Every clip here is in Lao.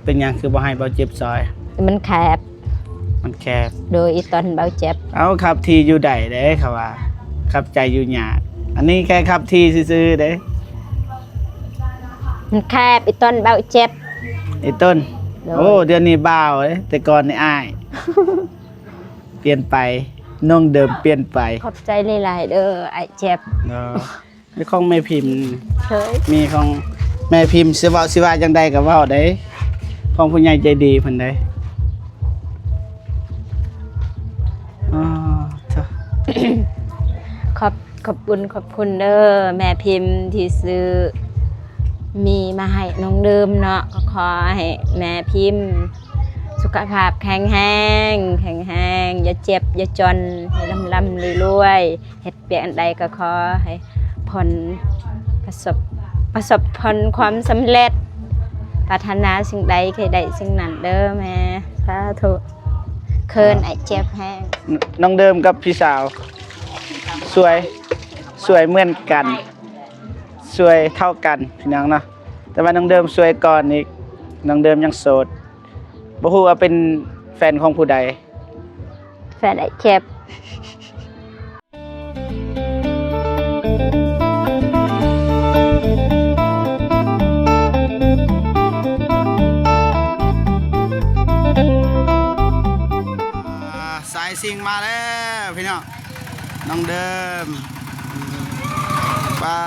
ເປັນຫຍັງຄືບໍ່ໃຫ້ເບົາເຈັບຊ່ອຍ? ມັນແຄບ. ມັນແຄບ. ໂດຍ ອີຕອນເບົາເຈັບ. ເອົາ ຂັບຖີ່ຢູ່ໄດ້ເດ້ ເຂົາວ່າຂັບໃຈຢູ່ຍາກ. ອັນນີ້ແຄ່ຂັບຖີ່ຊື່ໆເດ້. ມັນແຄບ ອີຕອນເບົາເຈັບ. ອີຕອນ. ໂດຍ. ໂອ້ ດຽວນີ້ບ່າວເດ້ ແຕ່ກ່ອນນີ້ອ້າຍ. ປ່ຽນໄປ ນ້ອງເດີມປ່ຽນໄປ. ຂອບໃຈຫຼາຍໆເດີ ອ້າຍແຈັບ. ເນາະ ມີຂອງແມ່ພິມ ເຄີຍ ມີຂອງແມ່ພິມ ຊິເວົ້າ ຊິວ່າຈັ່ງໃດກໍເວົ້າໄດ້ ຂອງຜູ້ໃຫຍ່ໃຈດີເພິ່ນໄດ໋. ອໍ ເຈົ້າ ຂອບ ຂອບບຸນຂອບຄຸນເດີ ແມ່ພິມທີ່ຊື້ໝີ່ມາໃຫ້ນ້ອງເດີມເນາະ. ກໍຂໍໃຫ້ແມ່ພິມສຸຂະພາບແຂງແຮງ ແຂງແຮງ ຢ່າເຈັບຢ່າຈົນ ໃຫ້ລ່ຳໆລວຍໆ ເຮັດວຽກອັນໃດກໍຂໍໃຫ້ຜົນປະສົບ ປະສົບຜົນຄວາມສຳເລັດ ປາດຖະໜາສິ່ງໃດໃຫ້ໄດ້ສິ່ງນັ້ນເດີແມ່. ສາທຸ. ເຂີນ ອ້າຍແຈັບແຮງ. ນ້ອງເດີມກັບພີ່ສາວ ສວຍ ສວຍເໝືອນກັນ ສວຍເທົ່າກັນພີ່ນ້ອງເນາະ ແຕ່ວ່ານ້ອງເດີມສວຍກ່ອນອີກ. ນ້ອງເດີມຍັງໂສດ ບໍ່ຮູ້ວ່າເປັນແຟນຂອງຜູ້ໃດ. ແຟນອ້າຍແຈັບ. ສາຍຊິງມາແລ້ວພີ່ນ້ອງ ນ້ອງເດີມ. ປາ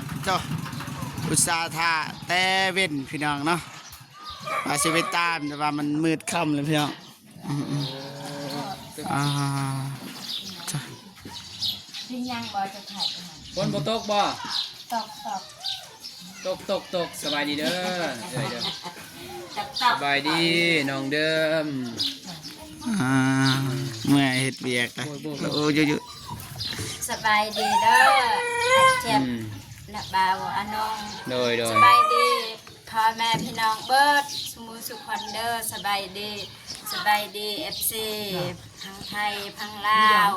ດໂທ້ ອຸດສ່າຖ້າແຕ່ເວັນພີ່ນ້ອງເນາະ ວ່າຊິໄປຕາມ ແຕ່ວ່າມັນມືດຄ່ຳແລ້ວພີ່ນ້ອງ. ອືມໆ ອ່າ ເປັນຫຍັງບໍ່ ຈະຖ່າຍເປັນຫຍັງ? ຝົນບໍ່ຕົກບໍ່? ຕົກ ຕົກ ຕົກ ຕົກ ຕົກ. ສະບາຍດີເດີ ເອີຍເດີ ຕົກ ຕົກ. ສະບາຍດີນ້ອງເດີມ. ອ່າ ເມື່ອຍເຮັດວຽກ. ໂອ້ຍ ໂອ້ຍ ໂອ້ຍ ສະບາຍດີເດີ ອາເຈັບ ອືມ ນະບ່າວອານົງ. ໂດຍ ໂດຍ ສະບາຍດີ ພໍ່ແມ່ພີ່ນ້ອງເບິດສູ່ໝູ່ສູ່ຄົນເດີ. ສະບາຍດີ ສະບາຍດີ ເອັຟຊີ ເນາະ ທັງໄທ ທັງລາວ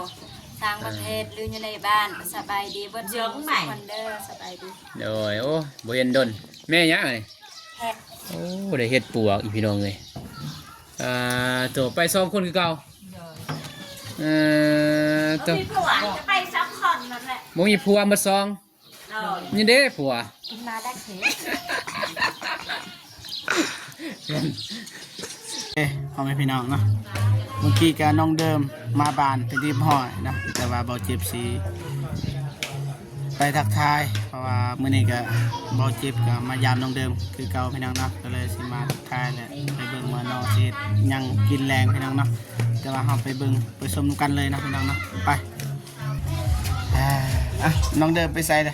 ຕ່າງປະເທດ ຫຼື ຢູ່ໃນບ້ານ ສະບາຍດີເບິດສູ່ໝູ່ສູ່ຄົນເດີ. ສະບາຍດີ. ໂດຍ ໂອ້ ບໍ່ເຫັນດົນ. ແມ່ຫຍັງອັນນີ້? ເຫັດ. ໂອ້ ໄດ້ເຫັດປວກອີກ ພີ່ນ້ອງເອີຍ. ອ່າ ໂຕ ໄປສອງຄົນຄືເກົ່າ. ໂດຍ ເອີ ບໍ່ມີຜົວ ຈະໄປສອງຄົນນັ້ນແຫຼະ. ບໍ່ມີຜົວໝົດສອງ. ໂດຍ ນີ້ເດ້ຜົວ ກິນມາໄດ້ເສຍ. ເອີ ພໍ່ແມ່ພີ່ນ້ອງເນາະ ເມື່ອກີ້ກະນ້ອງເດີມມາບ້ານເປັນທີ່ຮຽບຮ້ອຍເນາະ ແຕ່ວ່າເບົາເຈັບຊິໄປທັກທາຍ ເພາະວ່າມື້ນີ້ກະເບົາເຈັບກະມາຢາມນ້ອງເດີມຄືເກົ່າພີ່ນ້ອງເນາະ ກະເລີຍຊິມາທັກທາຍ ແລະ ໄປເບິ່ງວ່ານ້ອງຊິເຮັດຫຍັງກິນແລງພີ່ນ້ອງເນາະ. ແຕ່ວ່າເຮົາໄປເບິ່ງໄປຊົມນຳກັນເລີຍເນາະພີ່ນ້ອງເນາະ ໄປ. ອ່າ ອ່ະ ນ້ອງເດີມໄປໃສລະ?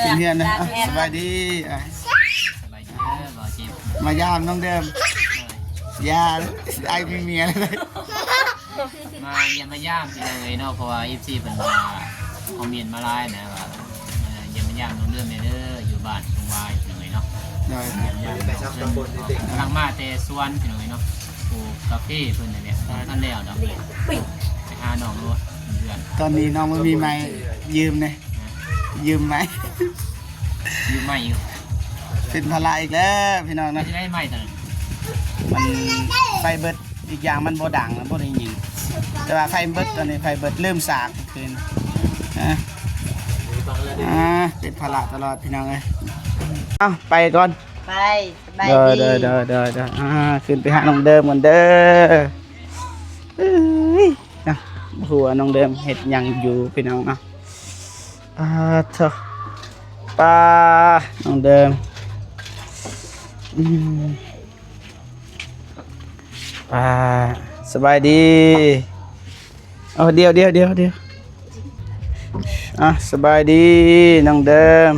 ຂຶ້ນເຮືອນນະ. ອ່ະ ສະບາຍດີ. ອ່ະ ສະບາຍດີເດີ ເບົາເຈັບ ມາຢາມນ້ອງເດີມ. ຢ່າ ອ້າຍມີເມຍແລ້ວ. ມາຢ້ຽມມາຢາມພີ່ນ້ອງເອີຍເນາະ ເພາະວ່າເອັຟຊີເພິ່ນວ່າຄອມເມັນມາຫຼາຍນະວ່າ ເອີ ຢ້ຽມມາຢາມນ້ອງເດີມແດ່ເດີ ຢູ່ບ້ານດອງວາຍພີ່ນ້ອງເອີຍເນາະ. ໂດຍ ຢ້ຽມມາຢາມນ້ອງເດີມ ກຳລັງມາແຕ່ສວນພີ່ນ້ອງເອີຍເນາະ ປູກກາເຟເພິ່ນນັ້ນແຫຼະ ບໍ່ທັນແລ້ວດອກ. ໄປຫານ້ອງໂລດເພື່ອນ. ຕອນນີ້ນ້ອງບໍ່ມີໄມ້ ຢືມແດ່. ຢືມໄມ້ ຢືມໄມ້ຢູ່ ເປັນພາລະອີກແລ້ວພີ່ນ້ອງນະ. ເຮັດໄດ້ໄມ້ຕົວນັ້ນ ມັນໄຟເບິດ ອີກຢ່າງມັນບໍ່ດັງ ມັນບໍ່ໄດ້ຍິນ ແຕ່ວ່າໄຟເບິດ ຕອນນີ້ໄຟເບິດ ລືມສາກຄືນ. ອ່າ ອ່າ ເປັນພາລະຕະຫຼອດພີ່ນ້ອງເອີຍ. ເອົາ ໄປກ່ອນ ໄປ ສະບາຍດີ. ໂດຍ ໂດຍ ໂດຍ ໂດຍ ອ່າ ຂຶ້ນໄປຫານ້ອງເດີມກ່ອນເດີ. ເອີຍ ນະ ບໍ່ຮູ້ວ່ານ້ອງເດີມເຮັດຫຍັງຢູ່ພີ່ນ້ອງເນາະ. ອາ ໂທ້ ປ້າ ນ້ອງເດີມ ອືມ ປ້າ ສະບາຍດີ. ເອົາ ດຽວ ດຽວ ດຽວ ດຽວ ອ່ະ ສະບາຍດີນ້ອງເດີມ.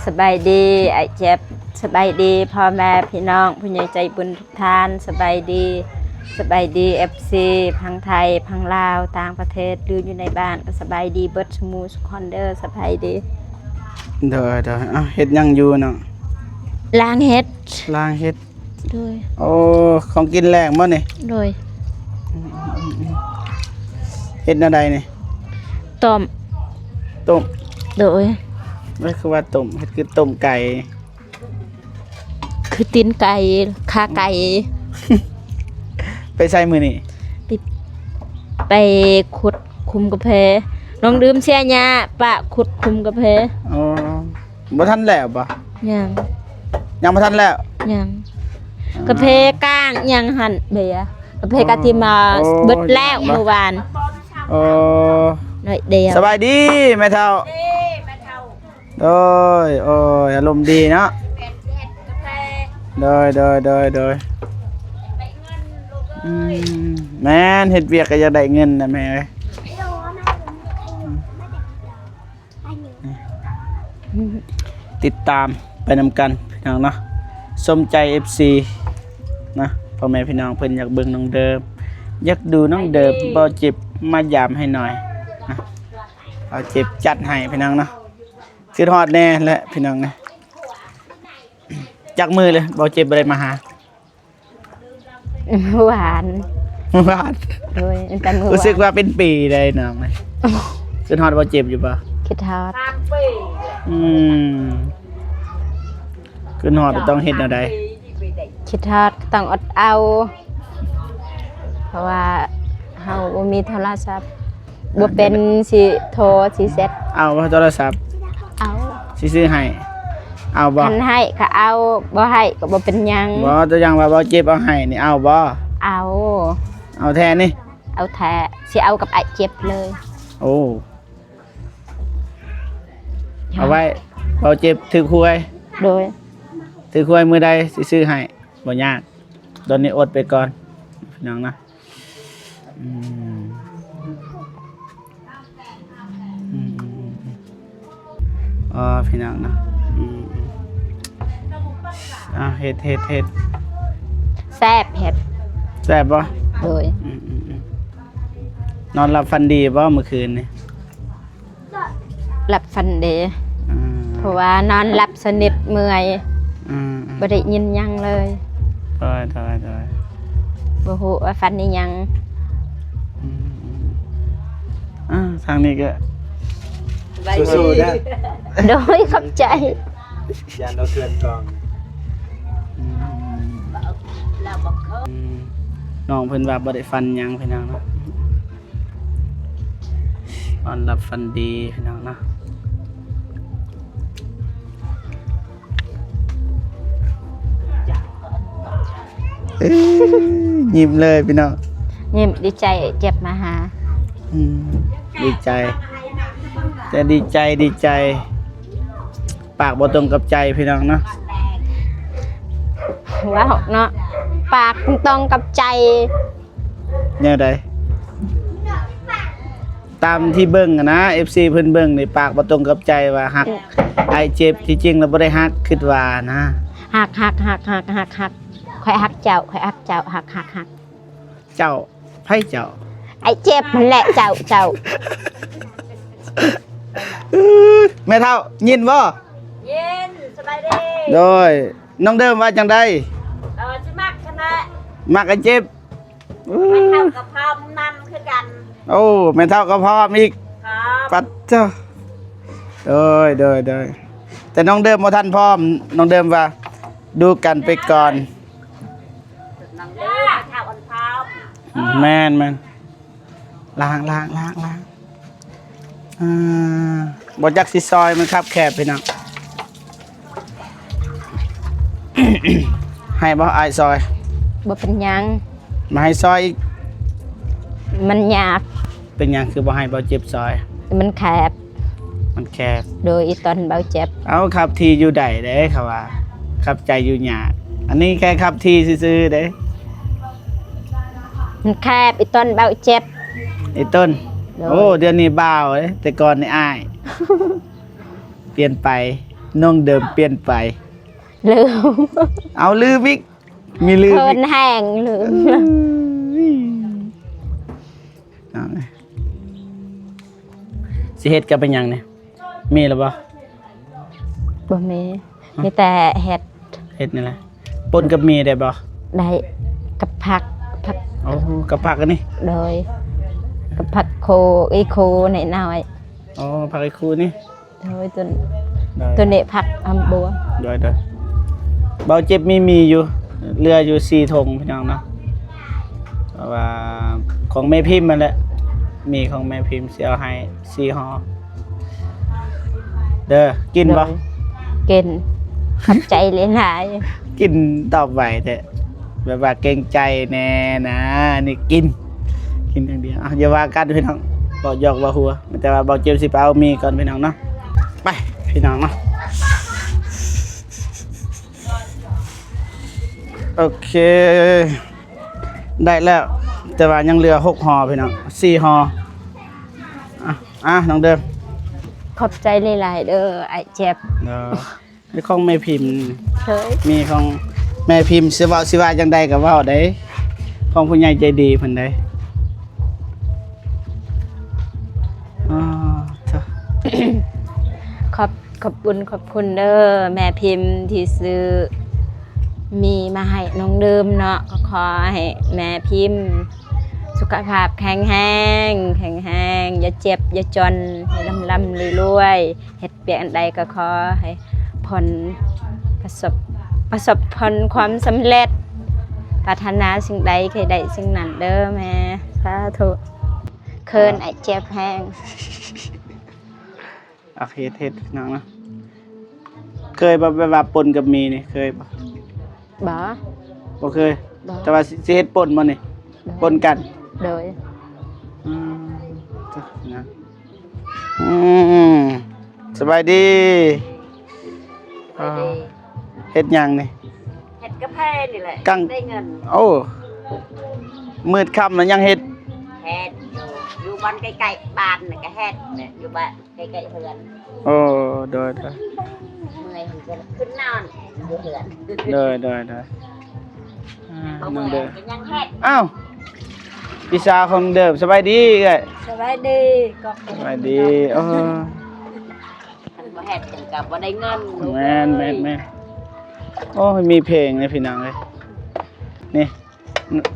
ສະບາຍດີອ້າຍແຈັບ. ສະບາຍດີພໍ່ແມ່ພີ່ນ້ອງ ຜູ້ໃຫຍ່ໃຈບຸນທຸກທ່ານ. ສະບາຍດີ ສະບາຍດີເອັຟຊີ ພັງໄທ ພັງລາວ ຕ່າງປະເທດ ຫຼື ຢູ່ໃນບ້ານ ກໍສະບາຍດີເບິດສູ່ໝູ່ສູ່ຄົນເດີ. ສະບາຍດີ. ໂດຍ ໂດຍ. ເອົ້າ ເຮັດຫຍັງຢູ່ນ້ອງ? ລ້າງເຫັດ. ລ້າງເຫັດ. ໂດຍ. ໂອ້ ຂອງກິນແລງບໍ່ນີ້? ໂດຍ. ເຮັດແນວໃດນີ້? ຕົ້ມ. ຕົ້ມ. ໂດຍ. ເອີ ຄືວ່າຕົ້ມ ເຮັດຄືຕົ້ມໄກ່. ຄືຕີນໄກ່ ຂາໄກ່. ໄປໃສມື້ນີ້? ໄປ ໄປຂຸດຂຸມກາແຟ. ນ້ອງດື່ມເສຍຫຍ້າ ປະຂຸດຂຸມກາແຟ. ອໍ ບໍ່ທັນແລ້ວບໍ່? ຍັງ. ຍັງບໍ່ທັນແລ້ວ? ຍັງ. ອໍ ກາແຟກ້າງຫຍັງຫັ້ນເບຍ ກາແຟກາຕິມາ ອໍ ເບິດແລ້ວ ຍັງບໍ່? ມື້ວານ. ອໍ ໜ້ອຍດຽວ. ສະບາຍດີແມ່ເຖົ້າ. ໂດຍ ໂອ້ຍ ອາລົມດີເນາະ. ໂດຍ ໂດຍ ໂດຍ ໂດຍ. ອືມ ແມ່ນ ເຮັດວຽກກໍຢາກໄດ້ເງິນນະແມ່ເອີຍ. ຕິດຕາມໄປນຳກັນພີ່ນ້ອງເນາະ. ສົມໃຈເອັຟຊີນະ ພໍ່ແມ່ພີ່ນ້ອງເພິ່ນຢາກເບິ່ງນ້ອງເດີມ ຢາກດູນ້ອງເດີມ ບໍ່ເຈັບມາຢາມໃຫ້ໜ້ອຍນະ. ເອົາເຈັບຈັດໃຫ້ພີ່ນ້ອງເນາະ. ຄິດຮອດແນ່ແຫຼະພີ່ນ້ອງເອີຍ. ຈັກມື້ເລີຍບໍ່ເຈັບບໍ່ໄດ້ມາຫາ? ມື້ວານ. ມື້ວານ? ໂດຍ ຕັ້ງແຕ່ມື້ວານ. ຮູ້ສຶກວ່າເປັນປີໄດ໋ນ້ອງ. ຄິດຮອດບໍ່ເຈັບຢູ່ບໍ່? ຄິດຮອດ. ອືມ ຄິດຮອດຕ້ອງເຮັດແນວໃດ? ຄິດຮອດກໍຕ້ອງອົດເອົາ ເພາະວ່າເຮົາບໍ່ມີໂທລະສັບ ບໍ່ເປັນ ຊິໂທຊິແຊັດ. ເອົາບໍ່ໂທລະສັບ? ເອົາ. ຊິຊື້ໃຫ້ ເອົາບໍ່? ຄັນໃຫ້ກໍເອົາ ບໍ່ໃຫ້ກໍບໍ່ເປັນຫຍັງ. ບໍ່ ຕົວຢ່າງວ່າບໍ່ເຈັບເອົາໃຫ້ນີ້ ເອົາບໍ່? ເອົາ. ເອົາແທ້ນີ້? ເອົາແທ້ ຊິເອົາກັບອ້າຍເຈັບເລີຍ. ໂອ້ ເອົາໄວ້ ເອົາເຈັບຖືກຫວຍ. ໂດຍ ຖືກຫວຍມື້ໃດຊິຊື້ໃຫ້ ບໍ່ຍາກ. ຕອນນີ້ອົດໄປກ່ອນພີ່ນ້ອງນະ. ອືມ ອືມ ອໍ ພີ່ນ້ອງເນາະ. ອືມ ອ່າ ເຮັດ ເຮັດ ເຮັດ ແຊບ ເຮັດ ແຊບບໍ່? ໂດຍ. ອືມ ນອນຫຼັບຝັນດີບໍ່ມື້ຄືນນີ້? ຫຼັບຝັນດີ ອືມ ເພາະວ່ານອນຫຼັບສະໜິດ ເມື່ອຍ ອືມ ບໍ່ໄດ້ຍິນຫຍັງເລີຍ. ໂດຍ ໂດຍ ໂດຍ. ບໍ່ຮູ້ວ່າຝັນອີຫຍັງ. ອືມ ອືມ ອ່າ ທາງນີ້ກໍ ສະບາຍດີ ສູ້ໆເດີ. ໂດຍ ຂອບໃຈ. ຢ້ານລາວເຄື່ອນກ້ອງ. ອືມ ອືມ ນ້ອງເພິ່ນວ່າບໍ່ໄດ້ຝັນຫຍັງພີ່ນ້ອງເນາະ. ນອນຫຼັບຝັນດີພີ່ນ້ອງເນາະ. ເອີ ຍິ້ມເລີຍພີ່ນ້ອງ ຍິ້ມດີໃຈເຈັບມາຫາ. ອືມ ດີໃຈ ຈະດີໃຈ ດີໃຈ. ປາກບໍ່ຕົງກັບໃຈພີ່ນ້ອງເນາະ. ເວົ້າເນາະ ປາກຕ້ອງກັບໃຈ. ແນວໃດ? ຕາມທີ່ເບິ່ງຫັ້ນນະ ເອັຟຊີເພິ່ນເບິ່ງນີ້ ປາກບໍ່ຕົງກັບໃຈວ່າຮັກ ອືມ ອ້າຍເຈັບ ທີ່ຈິງແລ້ວບໍ່ໄດ້ຮັກ ຄິດວ່ານະ. ຮັກ ຮັກ ຮັກ ຮັກ ຮັກ ຮັກ ຂ້ອຍຮັກເຈົ້າ ຂ້ອຍຮັກເຈົ້າ ຮັກ ຮັກ ຮັກ. ເຈົ້າ? ໃຜເຈົ້າ? ອ້າຍເຈັບຫັ້ນແຫຼະ ເຈົ້າ ເຈົ້າ. ແມ່ເຖົ້າ ຍິນບໍ່? ຍິນ. ສະບາຍດີ. ໂດຍ. ນ້ອງເດີມວ່າຈັ່ງໃດ? ເອີ ຊິມັກຫັ້ນແຫຼະ. ມັກອ້າຍເຈັບ. ແມ່ເຖົ້າກໍພ້ອມນຳຄືກັນ. ໂອ້ ແມ່ເຖົ້າກໍພ້ອມອີກ. ພ້ອມ. ປັດເຈົ້າ. ໂດຍ ໂດຍ ໂດຍ. ແຕ່ນ້ອງເດີມບໍ່ທັນພ້ອມ. ນ້ອງເດີມວ່າດູກັນໄປກ່ອນ. ນ້ອງເດີມ ແມ່ເຖົ້າອັນພ້ອມ. ແມ່ນ ແມ່ນ. ລ້າງ ລ້າງ ລ້າງ ລ້າງ. ອ່າ ບໍ່ຈັກຊິຊອຍ ມັນຄັບແຄບ ພີ່ນ້ອງ. ໃຫ້ບໍ່ອ້າຍຊອຍ? ບໍ່ເປັນຫຍັງ. ມາໃຫ້ຊອຍອີກ. ມັນຍາກ. ເປັນຫຍັງຄືບໍ່ໃຫ້ບ່າວເຈັບຊອຍ? ມັນແຄບ. ມັນແຄບ. ໂດຍ ອີ່ຕົນບ່າວເຈັບ. ເອົ້າ ຂັບຖີ່ຢູ່ໃດເດ້ ເຂົາວ່າ ຂັບໃຈຢູ່ຍາກ. ອັນນີ້ແຄ່ຂັບຖີ່ຊື່ໆເດ້. ມັນແຄບ ອີ່ຕົນບ່າວເຈັບ. ອີ່ຕົນ. ໂດຍ. ໂອ້ ດຽວນີ້ບ່າວເດ້ ແຕ່ກ່ອນນີ້ອ້າຍ. ປ່ຽນໄປ ນ້ອງເດີມປ່ຽນໄປ. ລືມ. ເອົາ ລືມອີກ. ມີລືມ ເຂີນແຮງ ລືມ. ເອີຍ ຊິເຮັດກັບເປັນຫຍັງນີ້? ມີແລ້ວບໍ່? ບໍ່ມີ. ຮະ? ມີແຕ່ເຫັດ. ເຫັດນີ້ແຫຼະ. ປົນກັບໝີ່ໄດ້ບໍ່? ໄດ້. ກັບຜັກ ຜັກ. ໂອ້ ກັບຜັກອັນນີ້? ໂດຍ. ກັບຜັກໂຄ ອີໂຄນ້ອຍໆ. ອໍ ຜັກອີຄູນີ້. ໂດຍ ຕົວ ໂດຍ ຕົວນີ້ຜັກຫອມບົວ. ໂດຍ ໂດຍ. ເບົາເຈັບມີໝີ່ຢູ່ ເຫຼືອຢູ່ສີ່ຖົງພີ່ນ້ອງເນາະ ເພາະວ່າຂອງແມ່ພິມຫັ້ນແຫຼະ ໝີ່ຂອງແມ່ພິມຊິເອົາໃຫ້ສີ່ຫໍ່ເດີ. ກິນບໍ່? ໂດຍ ກິນ. ຂອບໃຈຫຼາຍໆ. ກິນຕອບໄວແທ້ ແບບວ່າເກງໃຈແດ່ນະ ນີ້ກິນ ກິນຢ່າງດຽວ. ເອົ້າ ຢ່າວ່າກັນພີ່ນ້ອງ ເວົ້າຢອກເວົ້າຫົວ ແຕ່ວ່າເບົາເຈັບຊິໄປເອົາໝີ່ກ່ອນພີ່ນ້ອງເນາະ. ໄປພີ່ນ້ອງເນາະ. ໂອເຄ ໄດ້ແລ້ວ ແຕ່ວ່າຍັງເຫຼືອຫົກຫໍ່ພີ່ນ້ອງ ສີ່ຫໍ່. ອ່ະ ອ່ະ ນ້ອງເດີມ ຂອບໃຈຫຼາຍໆເດີອ້າຍແຈັບ. ເອີ ມີຂອງແມ່ພິມ ເຄີຍ ມີຂອງແມ່ພິມ ຊິເວົ້າ ຊິວ່າຈັ່ງໃດກໍເວົ້າໄດ້ ຂອງຜູ້ໃຫຍ່ໃຈດີເພິ່ນໄດ໋. ອໍ ເຈົ້າ ຂອບ ຂອບບຸນຂອບຄຸນເດີແມ່ພິມທີ່ຊື້ໝີ່ມາໃຫ້ນ້ອງເດີມເນາະ. ກໍຂໍໃຫ້ແມ່ພິມສຸຂະພາບແຂງແຮງ ແຂງແຮງ ຢ່າເຈັບຢ່າຈົນ ໃຫ້ລ່ຳໆລວຍໆ ເຮັດວຽກອັນໃດກໍຂໍໃຫ້ຜົນປະສົບ ປະສົບຜົນຄວາມສຳເລັດ ປາດຖະໜາສິ່ງໃດໃຫ້ໄດ້ສິ່ງນັ້ນເດີແມ່. ສາທຸ. ເຂີນ ເອີ ອ້າຍແຈັບແຮງ. ອາ ເຮັດ ເຮັດພີ່ນ້ອງເນາະ. ເຄີຍບໍ່ ແບບວ່າປົນກັບໝີ່ນີ້ ເຄີຍບໍ່? ບໍ່ ບໍ່ເຄີຍ. ບໍ່. ແຕ່ວ່າຊິ ຊິເຮັດປົນບໍ່ນີ້? ໂດຍ. ປົນກັນ? ໂດຍ. ອືມ ເຈົ້ານະ ອືມ ສະບາຍດີ. ສະບາຍດີ. ເຮັດຫຍັງນີ້? ເຮັດກາແຟນີ້ແຫຼະ ກາງ ໄດ້ເງິນ. ໂອ້ ມືດຄ່ຳແລ້ວຍັງເຮັດ? ເຮັດຢູ່ ຢູ່ບ່ອນໃກ້ໆບ້ານນະ ກະເຮັດແຫຼະ ຢູ່ບ້ານໃກ້ໆເຮືອນ. ໂອ້ ໂດຍໆ ເມື່ອຍເພິ່ນກໍຂຶ້ນນອນຢູ່ເຮືອນ. ໂດຍໆໆ ອາ ນ້ອງເດີມ ເມື່ອຍກໍຍັງເຮັດ. ອ້າວ ພີ່ສາວຂອງເດີມ ສະບາຍດີເອື້ອຍ. ສະບາຍດີ ສະບາຍດີ. ໂອ້ ຄັນບໍ່ເຮັດເພິ່ນກໍບໍ່ໄດ້ເງິນ. ແມ່ນໆໆ ໂອ້ຍ ມີເພງເດ້ພີ່ນ້ອງເອີຍ ນີ້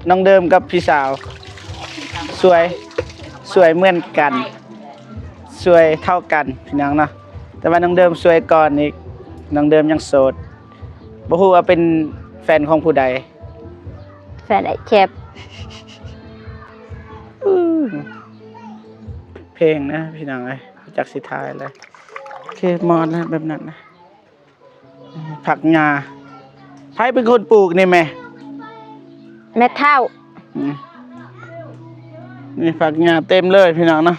ນ້ອງເດີມກັບພີ່ສາວ ສວຍ ສວຍເໝືອນກັນ ສວຍເທົ່າກັນພີ່ນ້ອງເນາະ. ແຕ່ວ່ານ້ອງເດີມສວຍກ່ອນອີກ ນ້ອງເດີມຍັງໂສດ. ບໍ່ຮູ້ວ່າເປັນແຟນຂອງຜູ້ໃດ? ແຟນອ້າຍແຈັບ. ເພງນະພີ່ນ້ອງເອີຍ ບໍ່ຈັກຊິຖ່າຍແລ້ວ. ໂອເຄ ໝົດແລ້ວແບບນັ້ນນະ. ຜັກຫຍ້າ ໃຜເປັນຄົນປູກນີ້ແມ່? ແມ່ເຖົ້າ. ອືມ ນີ້ຜັກຫຍ້າເຕັມເລີຍພີ່ນ້ອງເນາະ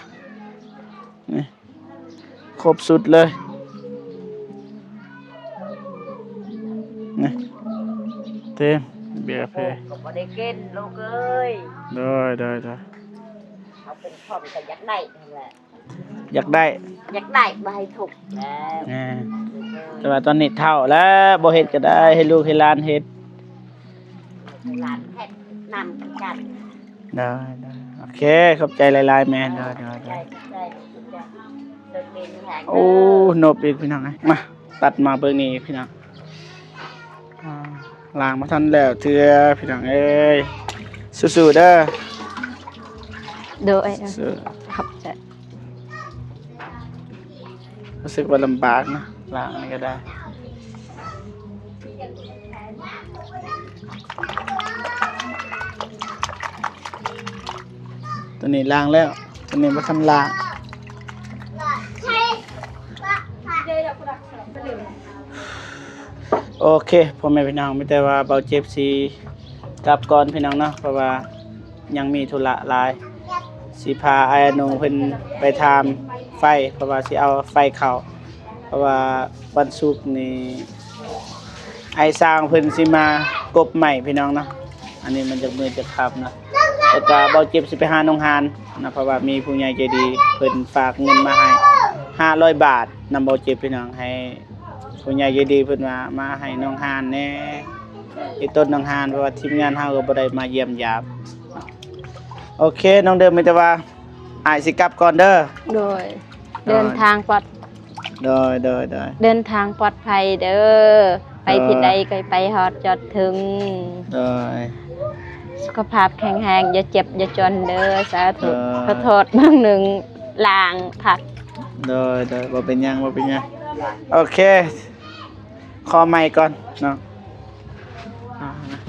ນີ້ ຄົບຊຸດເລີຍ ນີ້ ເຕັມເບຍກາເຟ. ກໍບໍ່ໄດ້ກິນລູກເອີຍ. ໂດຍໆໆ ເຮົາເປັນພໍ່ກໍຢາກໄດ້ຫັ້ນແຫຼະ. ຢາກໄດ້ ຢາກໄດ້ ບໍ່ໃຫ້ທຸກແລ້ວ. ແມ່ນ ແຕ່ວ່າຕອນນີ້ເຖົ້າແລ້ວ ບໍ່ເຮັດກໍໄດ້ ໃຫ້ລູກໃຫ້ຫຼານເຮັດ ໃຫ້ຫຼານເຮັດນຳຄືກັນ. ໄດ້ໆ ໂອເຄ ຂອບໃຈຫຼາຍໆແມ່. ໂດຍໆໆ ໂອ້ ນົບອີກພີ່ນ້ອງເອີຍ ມາ ຕັດມາເບິ່ງນີ້ພີ່ນ້ອງ. ອ່າ ລ້າງບໍ່ທັນແລ້ວເທື່ອພີ່ນ້ອງເອີຍ ສູ້ໆເດີ. ໂດຍ ສູ້ ຂອບໃຈ. ຮູ້ສຶກວ່າລຳບາກນະ ລ້າງນີ້ກໍໄດ້. ຕົວນີ້ລ້າງແລ້ວ ຕົວນີ້ບໍ່ທັນລ້າງ. ໂອເຄ ພໍ່ແມ່ພີ່ນ້ອງ ມີແຕ່ວ່າເບົາເຈັບຊິກັບກ່ອນພີ່ນ້ອງເນາະ ເພາະວ່າຍັງມີທຸລະຫຼາຍ ຊິພາອ້າຍອານຸເພິ່ນໄປຖາມໄຟ ເພາະວ່າຊິເອົາໄຟເຂົ້າ ເພາະວ່າວັນສຸກນີ້ອ້າຍຊ່າງເພິ່ນຊິມາກົບໄມ້ພີ່ນ້ອງເນາະ. ອັນນີ້ມັນຈະມືດຈະຄ່ຳເນາະ ແລ້ວກໍເບົາເຈັບຊິໄປຫາໜອງຫານນະ ເພາະວ່າມີຜູ້ໃຫຍ່ໃຈດີເພິ່ນຝາກເງິນມາໃຫ້ຫ້າຮ້ອຍບາດນຳເບົາເຈັບພີ່ນ້ອງ ໃຫ້ ຜູ້ໃຫຍ່ໃຈດີເພິ່ນວ່າມາໃຫ້ໜອງຫານແດ່ ເຮັດຕົ້ນໜອງຫານ ເພາະວ່າທີມງານເຮົາກໍບໍ່ໄດ້ມາຢ້ຽມຢາມ. ໂອເຄ ນ້ອງເດີມ ມີແຕ່ວ່າອ້າຍຊິກັບກ່ອນເດີ. ໂດຍ ເດີນທາງປອດ ໂດຍ ໂດຍ ໂດຍ ເດີນທາງປອດໄພເດີ ໄປທີ່ໃດກໍໃຫ້ໄປຮອດຈອດເຖິງ. ໂດຍ ສຸຂະພາບແຂງແຮງ ຢ່າເຈັບຢ່າຈົນເດີ. ສາທຸ. ໂດຍ ຂໍໂທດເບິ່ງໜຶ່ງ ລ້າງຜັກ. ໂດຍ ໂດຍ ບໍ່ເປັນຫຍັງ ບໍ່ເປັນຫຍັງ. ໂອເຄ ຂໍໃໝ່ກ່ອນເນາະ.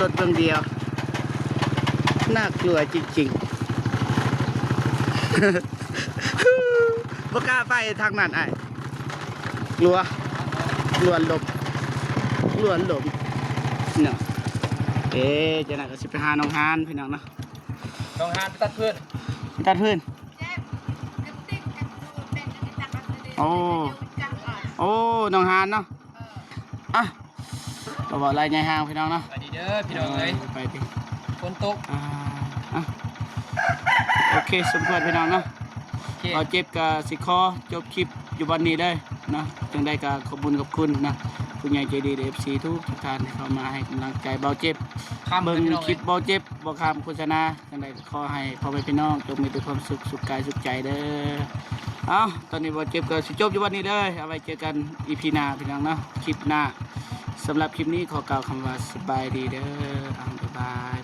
ລົດເບິ່ງດຽວ ໜ້າກົວຈິງໆ ບໍ່ກ້າໄປທາງນັ້ນອ້າຍ ກົວ ກົວລົມ ກົວລົມເນາະ. ເອີ ຈັ່ງໃດກໍຊິໄປຫານ້ອງຮານພີ່ນ້ອງເນາະ ນ້ອງຮານໄປຕັດຟືນ ໄປຕັດຟືນ. ໂອ້ ໂອ້ ນ້ອງຮານເນາະ ອ່ະ ກໍເວົ້າໄລ່ໃຫຍ່ຫ່າງພີ່ນ້ອງເນາະ ສະບາຍດີເດີພີ່ນ້ອງເອີຍ ເອີ ໄປຕິ ຝົນຕົກ ອ່າ ອ່ະ ໂອເຄ ສົມຄວນພີ່ນ້ອງເນາະ ໂອເຄ ບ່າວເຈັບກໍຊິຂໍຈົບຄລິບຢູ່ບ່ອນນີ້ເລີຍເນາະ. ຈັ່ງໃດກໍຂອບບຸນຂອບຄຸນເນາະ ຜູ້ໃຫຍ່ໃຈດີ ເອັຟຊີ ທຸກໆທ່ານທີ່ເຂົ້າມາໃຫ້ກຳລັງໃຈບ່າວເຈັບ ເບິ່ງຄລິບບ່າວເຈັບບໍ່ຂ້າມໂຄສະນາ. ຈັ່ງໃດກໍຂໍໃຫ້ພໍ່ແມ່ພີ່ນ້ອງຈົ່ງມີແຕ່ຄວາມສຸກ ສຸກກາຍສຸກໃຈເດີ. ເອົ້າ ຕອນນີ້ບ່າວເຈັບກໍຊິຈົບຢູ່ວັນນີ້ເດີ ເອົາໄວ້ເຈີກັນອີພີໜ້າພີ່ນ້ອງເນາະ ຄລິບໜ້າ. ສຳລັບຄລິບນີ້ຂໍກ່າວຄຳວ່າສະບາຍດີເດີ ເອົ້າ ບາຍບາຍ.